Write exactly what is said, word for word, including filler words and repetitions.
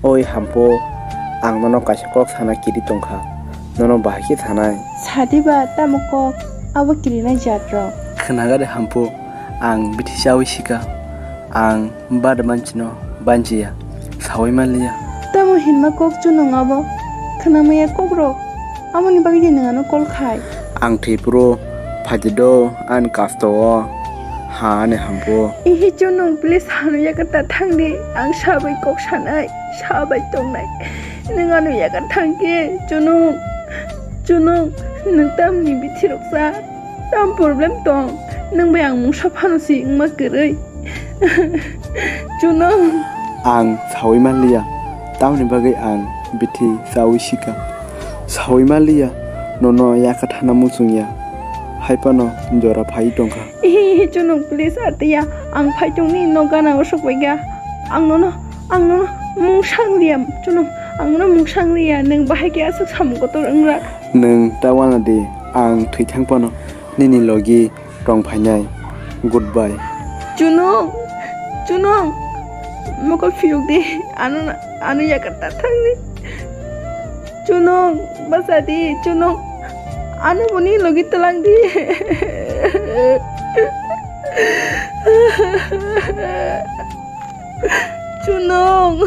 Oi Hampu, ang nono kaisa kok sana kiri tongkha, nono bahai khe sanai? Sadi ba tamo kok, abo kirinai jat rok. Khwnaga de Hampu, ang bithi chawi sika, ang bada manchino banchiya, sawi manliya. Tamo hinma kok chunong abo, khwnamaya kok rok, amoni bagwi de nwng ano call khai. Ang thwi phuru phaidi do ani kasto o, ha ani Hampu. Ihi chunong please ano yakarta thangdi, ang sabai kok sanai, sabai tongnai. Nwng ano yakar thangkhe chunong, chunong, nwng tamni bithi rok sa, tam problem tong, nwng bai ang mungsa phano si wngma kwrwi. Chunong. Ang sawi manliya, tamni bagwi ang bithi chawi sika. Sawi manliya, nono yakha thana muchungya, hai phano jora phai tongkha. Ihi, ihi, chunong, please, atiya, ang phai tongni, no gana o sokbaikha. Ang nono, ang nono mungsa wngliya, chunong, ang nono mungsa wngliya, nwng bahai khe aswk samung kotor wngrak. Nwng ta wana di, ang thwi thang phano nini logi tong phainai. Goodbye. Chunong, chunong, mokol phiyok di, ano, ano yakar ta thangni. Chunong, basa di, chunong, ano boni logi twlang di. Chunong.